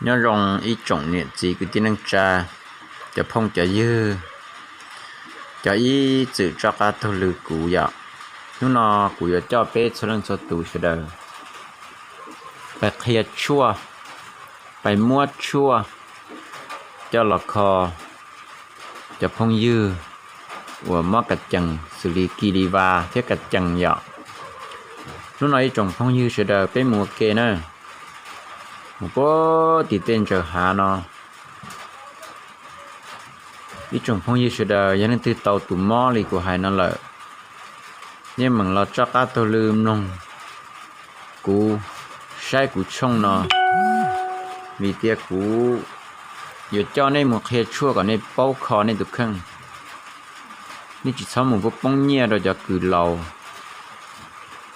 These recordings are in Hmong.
Nyob zoo ib tsoom niam txiv kwv tij neej tsa, cov phooj cov ywg, cov ib txwm tso qab taug lw kuv yom. Hnub no kuv yuav coj peb txhua leej txhua tus sawv daws pais qhia tshuaj, pais muab tshuaj coj los kho cov phooj ywg uas mob kas cees xws li kis li vas thiab kas cees yom. Hnub no ib tsoom phooj ywg sawv daws peb mus ua ke na, mus puag tim tej ntsaws hav no. Ib tsoom phooj ywg sawv daws yog leej twg tau tus mob li kuv hais no lawm, yeej meem los tso qab taug lw mloog kuv, saib kuv tshooj no, vim tias kuv yuav coj nej mus qhia tshuaj kom nej paub kho nej tus kheej. Nej tsis txhob mus poob poob nyiaj rau cov kws laus,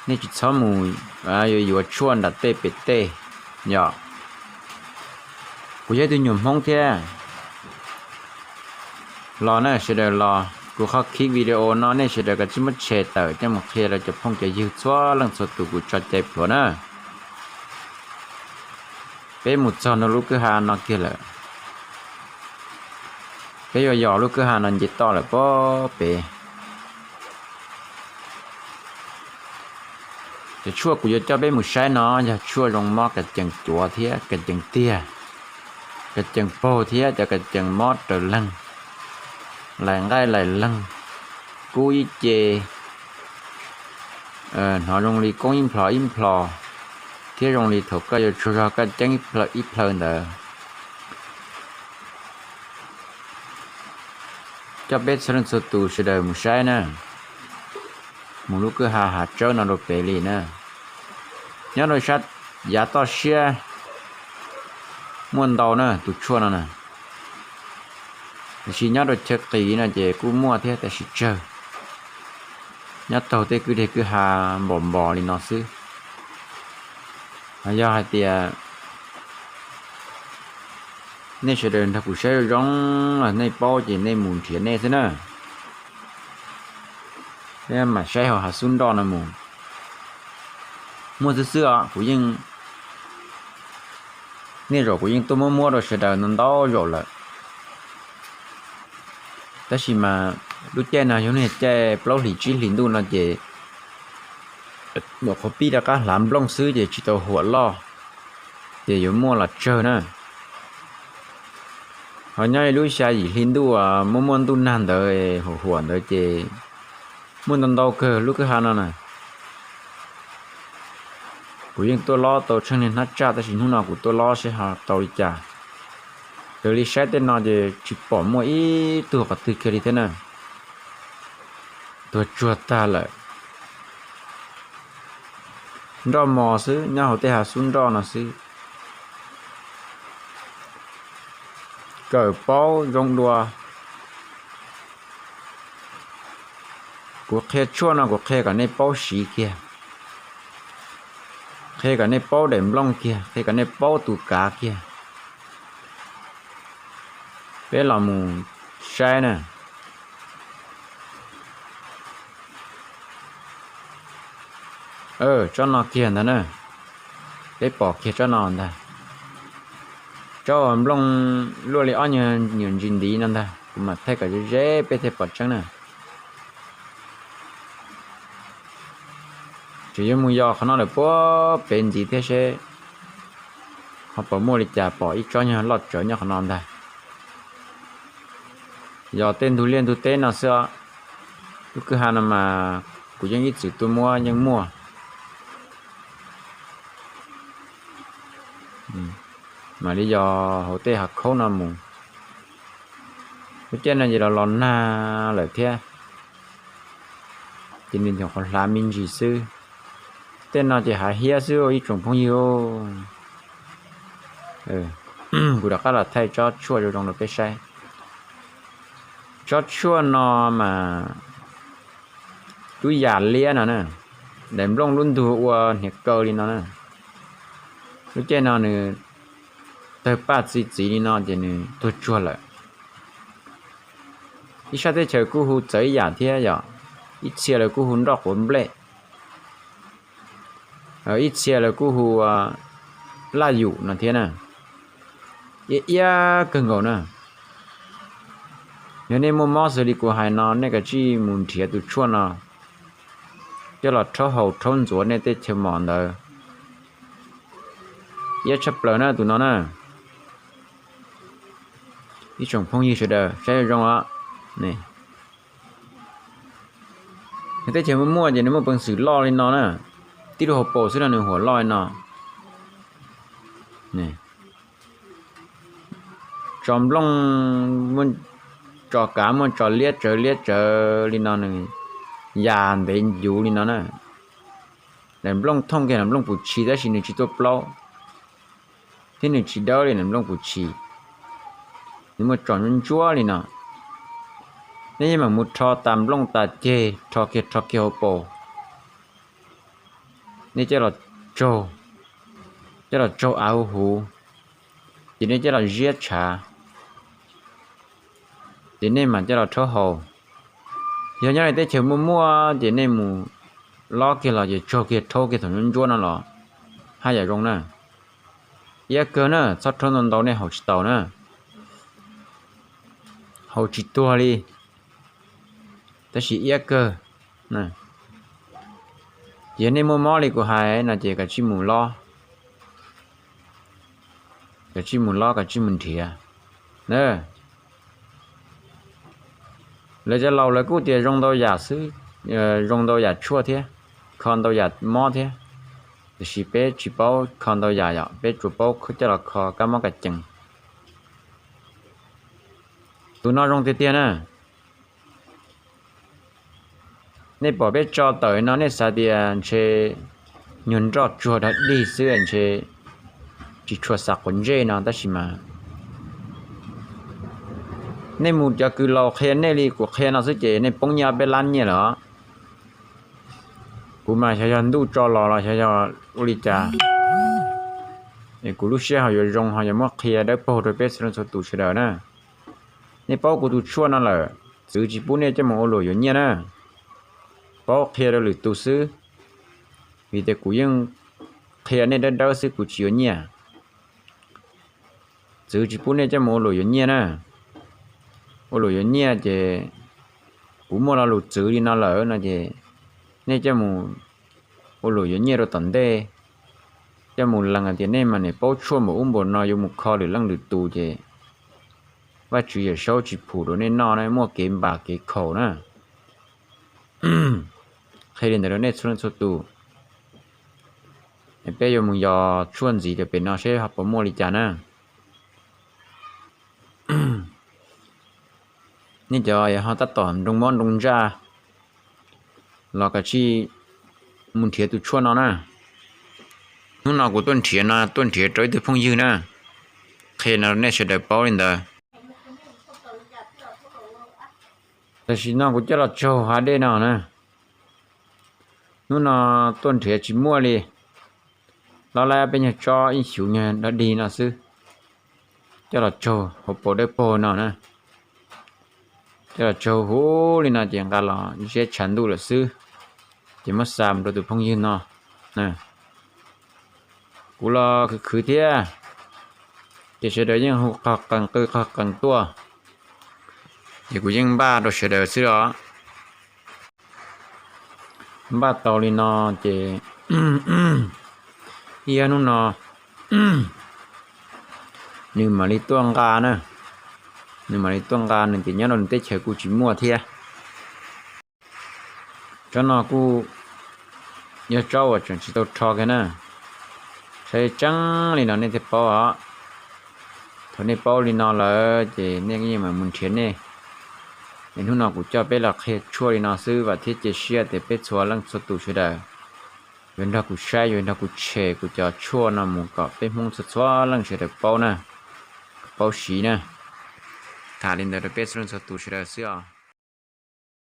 nej tsis txhob mus yuav yuav tshuaj nram tej pem tej yom. Kuv yog ib tug nyuam Hmoob thiab. Los na sawv daws los, kuv qhov clip video no nej sawv daws kav tsij muab share tawm coj mus qhia rau cov phooj cov ywg txhua leej txhua tus kuv tso cai plhuav na. Peb mus txog ntua lub kwj ha no kiag lawm, peb yuav yos lub kwj ha no nce toj lawm puag pem. Cov tshuaj kuv yuav coj peb mus saib no yog tshuaj zoo mob kas cees cuav thiab kas cees tiag, kas cees paug thiab cov kas cees mob raws leeg, laim nqaij laim leeg, kub ib ce, hnov zoo li koob ib nplhos ib nplhos, thiab zoo li thaum koj yuav tsaug zog koj ceeb ib plhaw ntawd. Coj peb txhua leej txhua tus sawv daws mus saib na, mus lub kwj ha hav tsawb no rau pem li na. Nyob rau sab yav toj siab muaj ntau na tus tshuaj no na, tiam sis nyob rau chaw qis no ces kuj muaj thiab tab sis tsawg, nyob taug tej kwj deg kwj ha npom npos li no xwb. Yog hais tias nej sawv daws nrog kuv saib zoo zoo, nej paub ces nej mus nrhiav nej xwb na. Mam saib hauv hav xub nroj no mus. Muaj xwb xwb os, kuv yeej, nej zaum kuv yeej tuaj muab muab rau sawv daws ntau ntau zaum lawm. Tab sis mas lub caij no yog niag caij plaub hlis tsib hlis ntuj no ces nyuam qhuav pib rov qab hlav nplooj xwb ces tsis tau huam loj, ces yuav muaj los tsawg na. Ho nyob ib lub xya yim hli ntuj muaj muaj ntuj nag ntawd huam huam ntawd ces muaj ntau ntau kawg lub kwj ha no na. Kuv yeej tuaj lob tau tsheej niag hnab tsaj tab sis hnub no kuv tuaj lob seb ho tau li cas. Raws li saib tej no ces tsis pom muaj ib tug qhov twg kiag li thiab na. Tuag tsuag tag lawm. Nroj mos xwb, nyob hauv tej hav xub nroj no xwb. Kawm paub zoo dua. Kuv qhia tshuaj no kuv qhia kom nej paub siv kiag, qhia kom nej paub daim nplooj kiag, qhia kom nej paub tus kav kiag. Peb los mus saib na. Tsob no kiag ntag na. Peb pom kiag tsob no ntag. Tsob uas nplooj luaj li ob nyuag nyuam ntsis ntiv no ntag, kuv mam thaij kom ze ze peb thiaj pom tseeb na. Tseem yuav mus yos qhov no lawm puag pem ntxiv thiab seb ho puas muaj li cas pom ib tsob nyuag loj tsawv nyob qhov no ntag. Yog tej ntug liaj ntug teb no xwb os. Lub kwj ha no mas kuv yeej ib txwm tuaj muab yeej muaj. Mam li yog hauv tej hav khaub no mus. Lub caij no ces los los nag lawm thiab, ces nws nyuam qhuav hlav me ntsis xwb. Tej no ces hav hiab xwb ib tsoom phooj ywg. Kuv rov qab los thaij tsob tshuaj zoo zoo rau peb saib. Tsob tshuaj no mas lub yam liab no na, daim nplooj lub ntug ua hniav kaw li no na. Lub caij no nws tawg paj txi txiv li no ces nws tuag tsuag lawm. Ib sab teb chaws kuj hu txawv ib yam thiab yom, ib txhia lawv kuj hu nroj quav nplej, ib txhia lawv kuj hu laj yum no thiab na. Iab iab kawg nkaus na. Yog nej muaj mob xws li kuv hais no, nej kav tsij mus nrhiav tus tshuaj no coj los rhaub haus rhaub ntxuav nej tej chaw mom ntawd. Iab tshaj plaws na tus no na. Ib tsoom phooj ywg sawv daws saib zoo os. Nws teb chaws muaj muaj ces nws muaj peev xwm loj li no na. Tib lub hauv paus xwb no nws huam loj li no. Tso nplooj, muaj tso kav, muaj tso liab tsawv liab tsawv li no nws yam ntev yuv li no na. Lawv nplooj thooj kiag lawv nplooj pus tshis tab sis nws tsis tuaj plaub, thiab nws tsis dawb li lawv nplooj pus tshis. Nws muaj tso ntsuab ntsuab li no. Nej yeej mam mus rho tas nplooj tas ceg, rho kiag rho kiag hauv paus. Nej coj los tsaug, coj los tsaug av huv huv, ces nej coj los ziab tshav, ces nej mam coj los rhaub haus. Yog nyob li teb chaws muaj muaj ces nej mus lob kiag los ces tsaug kiag rhaub kiag thaum ntsuab ntsuab no los haj yam zoo na. Iab kawg na, txhob rhaub ntau ntau nej haus tsis taus na. Haus tsis tuag li, tab sis iab kawg. Ces yog nej muaj mob li kuv hais no ces kav tsij mus lob, kav tsij mus lob, kav tsij mus nrhiav. Lawv cov laus lawv kuj tias zoo ntau yam xwb, zoo ntau yam tshuaj thiab, kho ntau yam mob thiab, tiam sis peb tsis paub kho ntau yam yom, peb tsuas paub coj los kho kab mob kab cees. Tus no zoo tiag tiag na. Nej pom peb tso tawm no nej xav tias ntshe nyuag nroj tsuag dog dig xwb ntshe tsis tshua xav quav ntsej no tab sis mas nej mus cov kws laus qhia nej li kuv qhia no xwb ces nej poob nyiaj ob peb lab nyiaj lawm os. Kuv mas xyov yog ntuj tso los los xyov yog ua li cas, kuv lub siab ho yuav zoo ho yuav muab qhia dawb paug rau peb txhua leej txhua tus sawv daws na. Nej paub kuv tus tshuaj no lawm, txwv tsis pub nej coj mus ua luam yuav nyiaj na. Paub qhia rau lwm tus xwb, vim tias kuv yeej qhia nej dawb dawb xwb kuv tsis yuav nyiaj. Txwv tsis pub nej coj mus ua luam yuav nyiaj na. Ua luam yuav nyiaj ces kuv muaj lo lus txwv li no lawm no ces nej coj mus ua luam yuav nyiaj rau tom ntej, coj mus lees hais tias nej mas nim paub tshuaj npaum ub npaum no yuav mus kho lwm leej lwm tus ces Vajtswv Yawmsaub tsis phum rau nej noj na, muaj kev npam kev khaum na. Qhia li ntawd rau nej txhua leej txhua tus. Peb yuav mus yos tshuaj ntxiv rau pem no seb ho puas muaj li cas na. Nej cov ho tab tom nroo mob nroo ntsaj los kav tsij mus nrhiav tus tshuaj no na. Hnub no kuv tuaj nrhiav no tuaj nrhiav rau ib tug phooj ywg na, qhia no nej sawv daws paub li ntawd. Tam sim no kuv coj los tsaug hav dej no na. Hnub no tuaj nrhiav tsis muaj li, lob laib peb nyuag tsob ib xyuv nyuag dog dig no xwb, coj los tsaug hauv paus dawb paug no na. Coj los tsaug huv li no ces nqa los ziab tshav ntuj lawm xwb, ces muab xa mus rau tus phooj ywg no. Kuv los khwv khwv thiab, ces sawv daws yeej hu qhov qees qw qhov qees tuaj, ces kuv yeej npaj rau sawv daws xwb os. Npaj tau li no ces ib hnub no nws mam li tuaj nqa na. Nws mam li tuaj nqa, nws tias nyob rau nws teb chaws kuj tsis muaj thiab. Tsob no kuj yog tsob uas tseem tsis tau rho kiag na. Saib tseeb li no nej thiaj paub os. Thaum nej paub li no lawm ces nej yeej mam mus nrhiav nej. Es hnub no kuv coj peb los qhia tshuaj li no xwb, vam thiab cia siab tias peb txhua leej txhua tus sawv daws yuav nrog kuv saib, yuav nrog kuv tshem kuv cov tshuaj no mus kom peb Hmoob txhua txhua leej sawv daws paub na, paub siv na. Tham li ntawd rau peb txhua leej txhua tus sawv daws xwb os.